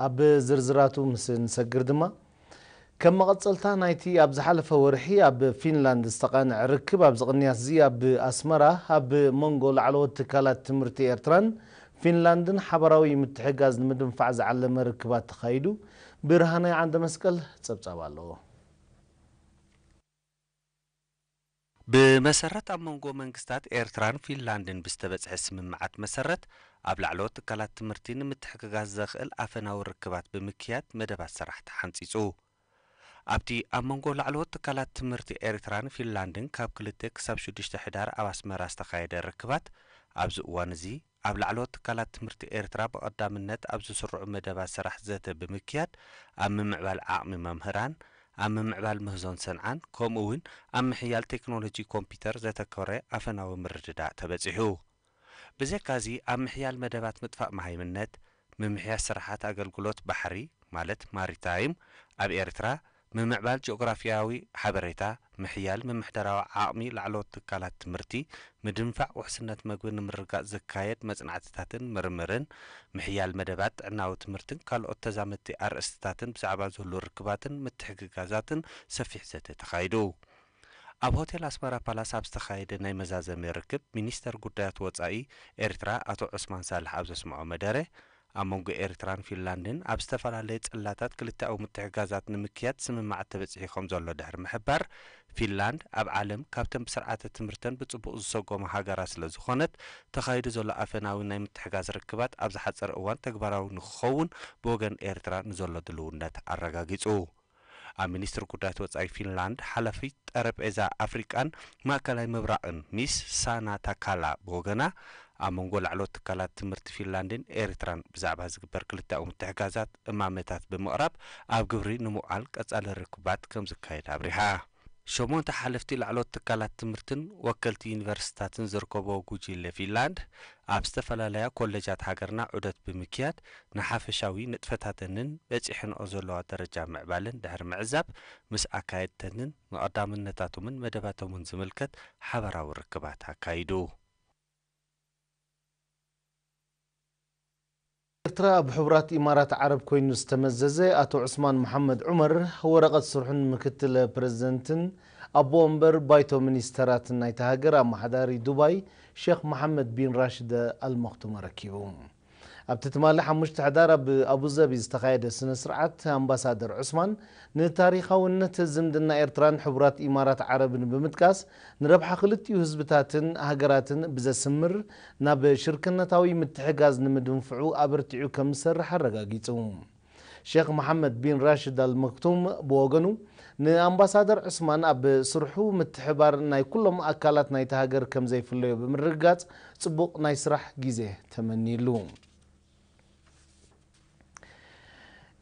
ኣብ ዝርዝራቱ ምስ ንሰግር ድማ፣ ከም መቐጸልታ ናይቲ ኣብ ዝሓለፈ ወርሒ ኣብ ፊንላንድ ዝተቓንዐ ርክብ፣ ኣብዚ ቅንያት እዚ ኣብ ኣስመራ ኣብ መንጎ ላዕለዎት ትካላት ትምህርቲ ኤርትራን ፊንላንድን ሓባራዊ ምትሕጋዝ ንምድንፋዕ ዝዓለመ ርክባት ተኻይዱ። ብርሃነ ዓንደ መስቀል ጸብጻብ ኣለዎ። ብመሰረት ኣብ መንጎ መንግስታት ኤርትራን ፊንላንድን ብዝተበጽሐ ስምምዓት መሰረት፣ ኣብ ላዕለዎት ትካላት ትምህርቲ ንምትሕግጋዝ ዘኽእል ኣፈናዊ ርክባት ብምክያድ መደባት ስራሕ ተሓንጺጹ። ኣብቲ ኣብ መንጎ ላዕለዎት ትካላት ትምህርቲ ኤርትራን ፊንላንድን ካብ ክልተ ክሳብ ሽዱሽተ ሕዳር ኣብ ኣስመራ ዝተኻየደ ርክባት፣ ኣብዚ እዋን እዚ ኣብ ላዕለዎት ትካላት ትምህርቲ ኤርትራ ብቐዳምነት ኣብ ዝስርዑ መደባት ስራሕ ዘተ ብምክያድ፣ ኣብ ምምዕባል ዓቕሚ መምህራን፣ ኣብ ምምዕባል ምህዞን ሰንዓን፣ ከምኡ እውን ኣብ ምሕያል ቴክኖሎጂ ኮምፒውተር ዘተኮረ ኣፈናዊ ምርድዳእ ተበጺሑ። ብዘካዚ፣ ኣብ ምሕያል መደባት ምጥፋእ መሃይምነት፣ ምምሕያሽ ስራሓት ኣገልግሎት ባሕሪ፣ ማለት ማሪታይም፣ ኣብ ኤርትራ፣ ምምዕባል ጂኦግራፊያዊ ሓበሬታ፣ ምሕያል ምምሕዳራዊ ዓቕሚ ላዕለዎት ትካላት ትምህርቲ፣ ምድንፋዕ ውሕስነት መግቢ ንምርግጋጽ ዝካየድ መጽናዕትታትን ምርምርን፣ ምሕያል መደባት ጥዕናዊ ትምህርትን ካልኦት ተዛመድቲ ኣርእስትታትን ብዛዕባ ዝህሉ ርክባትን ምትሕግጋዛትን ሰፊሕ ዘተ ተኻይዱ። ኣብ ሆቴል ኣስመራ ፓላስ ኣብ ዝተኻየደ ናይ መዛዘሚ ርክብ፣ ሚኒስተር ጉዳያት ወጻኢ ኤርትራ ኣቶ ዑስማን ሳልሕ ኣብ ዘስምዖ መደረ፣ ኣብ መንጎ ኤርትራን ፊንላንድን ኣብ ዝተፈላለየ ጽላታት ክልተኣዊ ምትሕግጋዛት ንምክያድ ስምምዓት ተበጺሑ ከም ዘሎ ድሕሪ ምሕባር፣ ፊንላንድ ኣብ ዓለም ካብተን ብስርዓተ ትምህርተን ብጽቡቕ ዝሰጎማ ሃገራት ስለ ዝኾነት፣ ተኻይዱ ዘሎ ኣፈናዊ ናይ ምትሕጋዝ ርክባት ኣብ ዝሓጸረ እዋን ተግባራዊ ንክኸውን ብወገን ኤርትራ ንዘሎ ድልውነት ኣረጋጊጹ። ኣብ ሚኒስትሪ ጉዳያት ወጻኢ ፊንላንድ ሓላፊት ጠረጴዛ ኣፍሪቃን ማእከላይ ምብራቕን ሚስ ሳና ታካላ ብወገና፣ ኣብ መንጎ ላዕለዎት ትካላት ትምህርቲ ፊንላንድን ኤርትራን ብዛዕባ ዝግበር ክልተኣዊ ምትሕጋዛት እማመታት ብምቕራብ፣ ኣብ ግብሪ ንምውዓል ቀጻሊ ርክባት ከም ዝካየድ ኣብሪሃ። ሸሞንተ ሓለፍቲ ላዕለዎት ትካላት ትምህርትን ወከልቲ ዩኒቨርሲታትን ዝርከብዎ ጉጅለ ፊንላንድ፣ ኣብ ዝተፈላለያ ኮሌጃት ሃገርና ዑደት ብምክያድ፣ ንሓፈሻዊ ንጥፈታተንን በጺሐንኦ ዘለዋ ደረጃ ምዕባለን ድሕሪ ምዕዛብ፣ ምስ ኣካየድተንን ንቐዳምነታቶምን መደባቶምን ዝምልከት ሓባራዊ ርክባት ኣካይዱ። ኤርትራ ኣብ ሕቡራት ኢማራት ዓረብ ኮይኑ ዝተመዘዘ ኣቶ ዑስማን መሓመድ ዑመር፣ ወረቐት ስርሑን ምክትል ፕረዚደንትን ኣቦ ወንበር ባይቶ ሚኒስተራትን ናይታ ሃገር ኣመሓዳሪ ዱባይ ሼኽ መሓመድ ቢን ራሽድ ኣልመክቱም ኣረኪቡ። ኣብቲ ትማሊ ሓሙሽተ ሕዳር ኣብ ኣቡዘቢ ዝተኻየደ ስነ ስርዓት፣ ኣምባሳደር ዑስማን ንታሪኻውነት ዝምድና ኤርትራን ሕቡራት ኢማራት ዓረብን ብምጥቃስ፣ ንረብሓ ክልቲኡ ህዝብታትን ሃገራትን ብዘስምር ናብ ሽርክነታዊ ምትሕጋዝ ንምድንፍዑ ኣበርቲዑ ከም ዝሰርሕ ኣረጋጊጹ። ሼኽ መሓመድ ቢን ራሽድ ኣል መክቱም ብወገኑ፣ ንኣምባሳደር ዑስማን ኣብ ስርሑ ምትሕባር ናይ ኩሎም ኣካላት ናይታ ሃገር ከም ዘይፍለዮ ብምርግጋጽ፣ ጽቡቕ ናይ ስራሕ ግዜ ተመንዩሉ።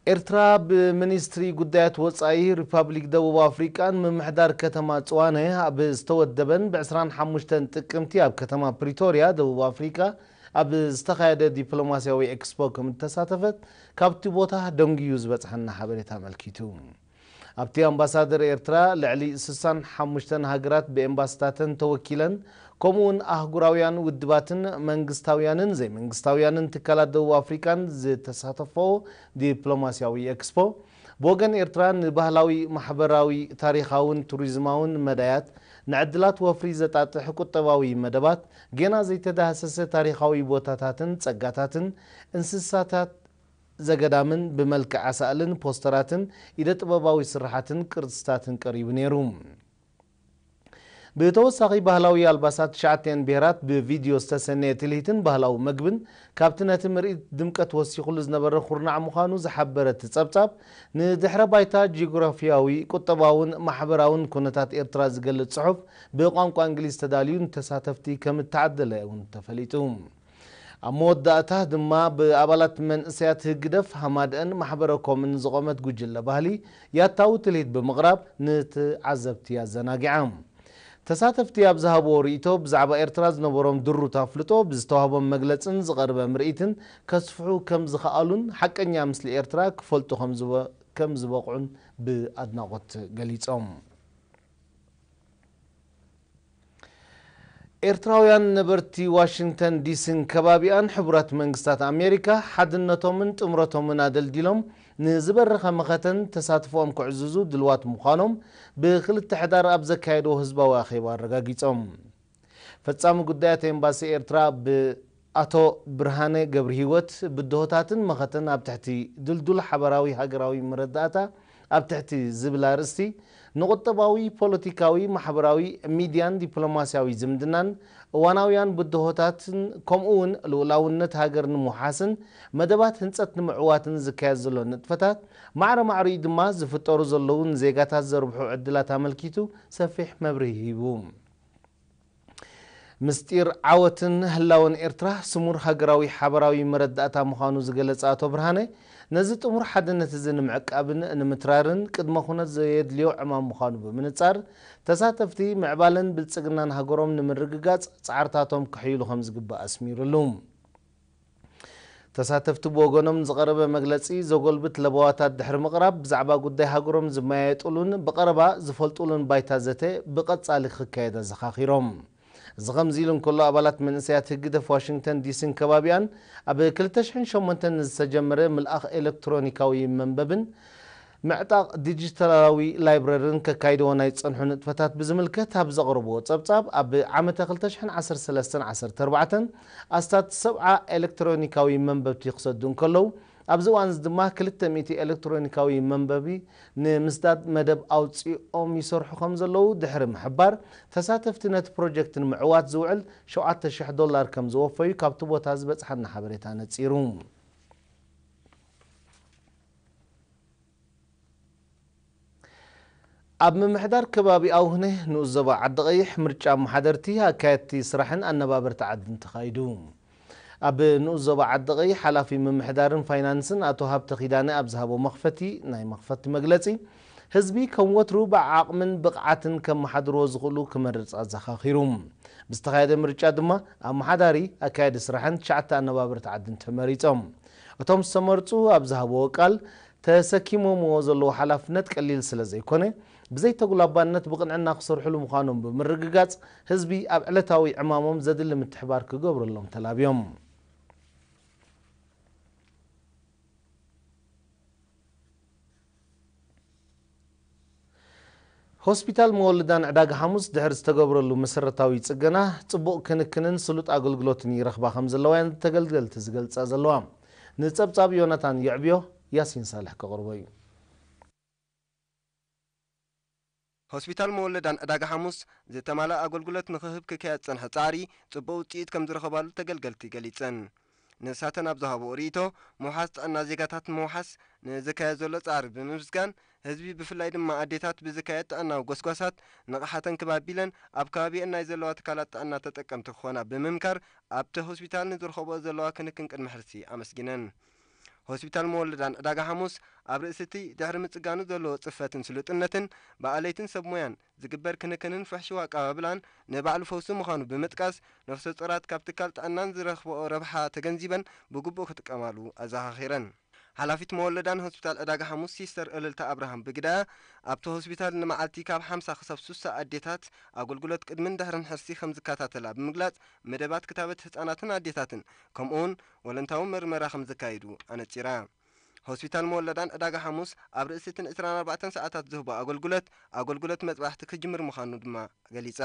ኤርትራ ብሚኒስትሪ ጉዳያት ወጻኢ ሪፓብሊክ ደቡብ ኣፍሪቃን ምምሕዳር ከተማ ጽዋነ ኣብ ዝተወደበን ብ ዕስራን ሓሙሽተን ጥቅምቲ ኣብ ከተማ ፕሪቶርያ ደቡብ ኣፍሪቃ ኣብ ዝተኻየደ ዲፕሎማስያዊ ኤክስፖ ከም እተሳተፈት ካብቲ ቦታ ደንጉዩ ዝበጽሐና ሓበሬታ ኣመልኪቱ። ኣብቲ ኣምባሳደር ኤርትራ ልዕሊ ስሳን ሓሙሽተን ሃገራት ብኤምባስታተን ተወኪለን፣ ከምኡውን ኣህጉራውያን ውድባትን መንግስታውያንን ዘይመንግስታውያንን ትካላት ደቡብ ኣፍሪቃን ዝተሳተፎ ዲፕሎማስያዊ ኤክስፖ፣ ብወገን ኤርትራ ንባህላዊ፣ ማሕበራዊ፣ ታሪኻውን ቱሪዝማውን መዳያት፣ ንዕድላት ወፍሪ ዘጣጥሕ ቁጠባዊ መደባት፣ ጌና ዘይተዳህሰሰ ታሪኻዊ ቦታታትን ጸጋታትን፣ እንስሳታት ዘገዳምን ብመልክዕ ኣሳእልን ፖስተራትን ኢደ ጥበባዊ ስርሓትን ቅርጽታትን ቀሪቡ ነይሩ። ብተወሳኺ ባህላዊ ኣልባሳት ትሽዓቲኣን ብሄራት ብቪድዮ ዝተሰነየ ትልሂትን ባህላዊ መግብን ካብቲ ነቲ ምርኢት ድምቀት ወሲኹሉ ዝነበረ ኩርናዕ ምዃኑ ዝሓበረ እቲ ጸብጻብ፣ ንድሕረ ባይታ ጂኦግራፊያዊ፣ ቁጠባውን ማሕበራውን ኩነታት ኤርትራ ዝገልጽ ጽሑፍ ብቋንቋ እንግሊዝ ተዳልዩ ንተሳተፍቲ ከም እተዓደለ እውን ተፈሊጡ። ኣብ መወዳእታ ድማ ብኣባላት መንእሰያት ህግደፍ፣ ሃማደአን ማሕበረ ኮምን ዝቖመት ጉጅለ ባህሊ ያታዊ ትልሂት ብምቕራብ ንተዓዘብቲ ኣዘናጊዓ። ተሳተፍቲ ኣብ ዝሃብዎ ርእይቶ፣ ብዛዕባ ኤርትራ ዝነበሮም ድሩት ኣፍልጦ ብዝተዋህቦም መግለጽን ዝቐረበ ምርኢትን ከስፍሑ ከም ዝኸኣሉን ሓቀኛ ምስሊ ኤርትራ ክፈልጡ ከም ዝበ-፣ ከም ዝበቕዑን ብኣድናቖት ገሊጾም። ኤርትራውያን ነበርቲ ዋሽንግተን ዲሲን ከባቢኣን ሕቡራት መንግስታት ኣሜሪካ ሓድነቶምን ጥምረቶምን ኣደልዲሎም ንዝበረኸ መኸተን ተሳትፎኦም ክዕዝዙ ድልዋት ምዃኖም ብክልተ ሕዳር ኣብ ዘካየድዎ ህዝባዊ ኣኼባ ኣረጋጊጾም። ፈጻሚ ጉዳያት ኤምባሲ ኤርትራ ብኣቶ ብርሃነ ገብርሂወት ብድሆታትን መኸተን ኣብ ትሕቲ ድልዱል ሓበራዊ ሃገራዊ መረዳእታ ኣብ ትሕቲ ዝብል ኣርእስቲ ንቁጠባዊ፣ ፖለቲካዊ፣ ማሕበራዊ፣ ሚድያን ዲፕሎማስያዊ ዝምድናን እዋናውያን ብድሆታትን ከምኡ እውን ልኡላውነት ሃገር ንምውሓስን መደባት ህንጸት ንምዕዋትን ዝካየድ ዘሎ ንጥፈታት ማዕረ ማዕሪኡ ድማ ዝፍጠሩ ዘለዉ ንዜጋታት ዘርብሑ ዕድላት ኣመልኪቱ ሰፊሕ መብርሂ ሂቡ። ምስጢር ዓወትን ህላወን ኤርትራ ስሙር ሃገራዊ ሓበራዊ መረዳእታ ምዃኑ ዝገለጸ ኣቶ ብርሃነ፣ ነዚ ጥሙር ሓድነት እዚ ንምዕቃብን ንምትራርን ቅድመ ኩነት ዘየድልዮ ዕማም ምዃኑ ብምንጻር፣ ተሳተፍቲ ምዕባለን ብልጽግናን ሃገሮም ንምርግጋጽ ጻዕርታቶም ከሕይሉ ከም ዝግባእ ኣስሚሩሉ። ተሳተፍቲ ብወገኖም ንዝቐረበ መግለጺ ዘጎልብት ለበዋታት ድሕሪ ምቕራብ፣ ብዛዕባ ጉዳይ ሃገሮም ዝመያየጡሉን ብቐረባ ዝፈልጡሉን ባይታ ዘተ ብቐጻሊ ክካየድ ኣዘኻኺሮም። እዚ ከምዚ ኢሉ እንከሎ፣ ኣባላት መንእሰያት ህግደፍ ዋሽንግተን ዲሲን ከባቢኣን ኣብ ክልተ ሽሕን ሸሞንተን ንዝተጀመረ ምልኣኽ ኤሌክትሮኒካዊ መንበብን ምዕጣቕ ዲጂታላዊ ላይብረሪን ከካይድዎ ናይ ዝጸንሑ ንጥፈታት ብዝምልከት ኣብ ዘቕረብዎ ጸብጻብ፣ ኣብ ዓመተ ክልተ ሽሕን ዓሰርተ ሰለስተን ዓሰርተ ኣርባዕተን ኣስታት ሰብዓ ኤሌክትሮኒካዊ መንበብቲ ክሰዱ እንከለዉ፣ ኣብዚ እዋን እዚ ድማ ክልተ ሚእቲ ኤሌክትሮኒካዊ መንበቢ ንምስዳድ መደብ ኣውጺኦም ይሰርሑ ከም ዘለዉ ድሕሪ ምሕባር፣ ተሳተፍቲ ነቲ ፕሮጀክት ንምዕዋት ዝውዕል ሸውዓተ ሽሕ ዶላር ከም ዝወፈዩ ካብቲ ቦታ ዝበጽሓና ሓበሬታ ነጺሩ። ኣብ ምምሕዳር ከባቢ ኣውህነ ንኡስ ዞባ ዓዲ ቀይሕ ምርጫ ኣመሓደርቲ፣ ኣካየድቲ ስራሕን ኣነባበርቲ ዓድን ተኻይዱ። ኣብ ንኡስ ዞባ ዓዲ ቀይሕ ሓላፊ ምምሕዳርን ፋይናንስን ኣቶ ሃብተ ኪዳነ ኣብ ዝሃቦ መኽፈቲ ናይ መኽፈቲ መግለጺ፣ ህዝቢ ከም ወትሩ ብዓቕምን ብቕዓትን ከመሓድርዎ ዝኽእሉ ክመርጽ ኣዘኻኺሩ። ብዝተኻየደ ምርጫ ድማ ኣመሓዳሪ፣ ኣካያዲ ስራሕን ትሽዓተ ኣነባበርቲ ዓድን ተመሪጾም። እቶም ዝተመርጹ ኣብ ዝሃብዎ ቃል፣ ተሰኪሞምዎ ዘለዉ ሓላፍነት ቀሊል ስለ ዘይኮነ፣ ብዘይተጉላባነት ብቕንዕና ክሰርሕሉ ምዃኖም ብምርግጋጽ፣ ህዝቢ ኣብ ዕለታዊ ዕማሞም ዘድሊ ምትሕባር ክገብረሎም ተላብዮም። ሆስፒታል መወልዳን ዕዳጋ ሓሙስ ድሕሪ ዝተገብረሉ መሰረታዊ ጽገና፣ ጽቡቕ ክንክንን ስሉጥ ኣገልግሎትን ይረኽባ ከም ዘለዋ እየን ተገልገልቲ ዝገልጻ ዘለዋ። ንጸብጻብ ዮናታን የዕብዮ፣ ያሲን ሳልሕ ከቕርቦ እዩ። ሆስፒታል መወለዳን ዕዳጋ ሓሙስ ዝተማልኣ ኣገልግሎት ንክህብ ክካየድ ዝጸንሐ ጻዕሪ ጽቡቕ ውጽኢት ከም ዝረኸባሉ ተገልገልቲ ገሊጸን። ንሳተን ኣብ ዝሃብኦ ርእይቶ፣ ምውሓስ ጥዕና ዜጋታት ንምውሓስ ንዝካየድ ዘሎ ጻዕሪ ብምምስጋን፣ ህዝቢ ብፍላይ ድማ ኣዴታት ብዝካየድ ጥዕናዊ ጎስጓሳት ንቕሓተን ክብ ኣቢለን ኣብ ከባቢአን ናይ ዘለዋ ትካላት ጥዕና ተጠቀምቲ ክኾና ብምምካር፣ ኣብቲ ሆስፒታል ንዝረኸብኦ ዘለዋ ክንክን ቅድመ ሕርሲ ኣመስጊነን። ሆስፒታል መወለዳን ዕዳጋ ሓሙስ ኣብ ርእሲ እቲ ድሕሪ ምጽጋኑ ዘለዎ ጽፈትን ስሉጥነትን ብኣለይትን ሰብ ሞያን ዝግበር ክንክንን ፍሕሽው ኣቀባብላን ንባዕሉ ፈውሲ ምዃኑ ብምጥቃስ፣ ነፍሰ ጾራት ካብ ትካል ጥዕናን ዝረኽብኦ ረብሓ ተገንዚበን ብግቡእ ክጥቀማሉ ኣዘኻኺረን። ሓላፊት መወለዳን ሆስፒታል ዕዳጋ ሓሙስ ሲስተር እልልታ ኣብርሃም ብግዳያ፣ ኣብቲ ሆስፒታል ንመዓልቲ ካብ ሓምሳ ክሳብ ሱሳ ኣዴታት ኣገልግሎት ቅድምን ድሕርን ሕርሲ ከም ዝከታተላ ብምግላጽ፣ መደባት ክታበት ህጻናትን ኣዴታትን ከምኡውን ወለንታዊ መርመራ ከም ዘካይዱ ኣነጺራ። ሆስፒታል መወለዳን ዕዳጋ ሓሙስ ኣብ ርእሲ እትን ዕስራን ኣርባዕተን ሰዓታት ዝህቦ ኣገልግሎት፣ ኣገልግሎት መጽባሕቲ ክጅምር ምዃኑ ድማ ገሊጻ።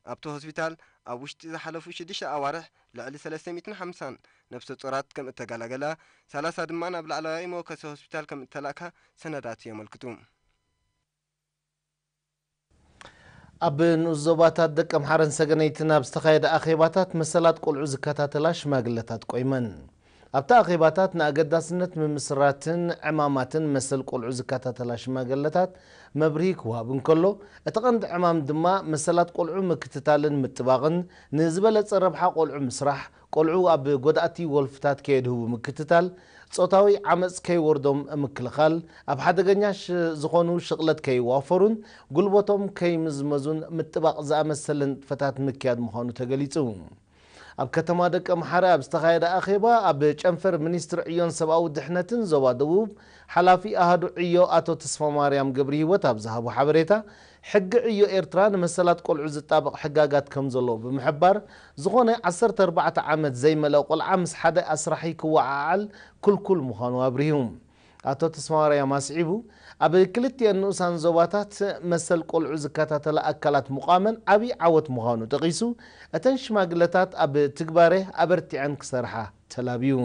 ኣብቲ ሆስፒታል ኣብ ውሽጢ ዝሓለፉ ሽዱሽተ ኣዋርሕ ልዕሊ ሰለስተ ሚእትን ሓምሳን ነፍሰ ጾራት ከም እተገላገላ፣ ሰላሳ ድማ ናብ ላዕለዋይ መወከሲ ሆስፒታል ከም እተላእካ ሰነዳት የመልክቱ። ኣብ ንኡስ ዞባታት ደቀምሓረን ሰገነይትን ኣብ ዝተኻየደ ኣኼባታት መሰላት ቆልዑ ዝከታተላ ሽማግለታት ቆይመን። ኣብቲ ኣኼባታት ንኣገዳስነት ምምስራትን ዕማማትን መሰል ቆልዑ ዝከታተላ ሽማግለታት መብርሂ ክወሃብ እንከሎ፣ እቲ ቀንዲ ዕማም ድማ መሰላት ቆልዑ ምክትታልን ምጥባቕን፣ ንዝበለጸ ረብሓ ቆልዑ ምስራሕ፣ ቆልዑ ኣብ ጎዳእቲ ወልፍታት ከየድህቡ ምክትታል፣ ጾታዊ ዓመጽ ከይወርዶም ምክልኻል፣ ኣብ ሓደገኛ ሽ-፣ ዝኾኑ ሽቕለት ከይዋፈሩን ጉልበቶም ከይምዝመዙን ምጥባቕ ዝኣመሰለ ንጥፈታት ምክያድ ምዃኑ ተገሊጹ። ኣብ ከተማ ደቀ ምሓረ ኣብ ዝተኻየደ ኣኼባ፣ ኣብ ጨንፈር ሚኒስትሪ ዕዮን ሰብኣዊ ድሕነትን ዞባ ደቡብ ሓላፊ ኣሃዱ ዕዮ ኣቶ ተስፋማርያም ገብረሂወት ኣብ ዝሃቦ ሓበሬታ፣ ሕጊ ዕዮ ኤርትራ ንመሰላት ቆልዑ ዝጣበቕ ሕጋጋት ከም ዘሎ ብምሕባር፣ ዝኾነ ዓሰርተ ኣርባዕተ ዓመት ዘይመልአ ቆልዓ ምስ ሓደ ኣስራሒ ክወዓዓል ክልኩል ምዃኑ ኣብሪሁ። ኣቶ ተስፋማርያም ኣስዒቡ፣ ኣብ ክልቲአን ንኡሳን ዞባታት መሰል ቆልዑ ዝከታተላ ኣካላት ምቋመን ዓብዪ ዓወት ምዃኑ ጠቒሱ፣ እተን ሽማግለታት ኣብ ትግባረ ኣበርቲዐን ክሰርሓ ተላብዩ።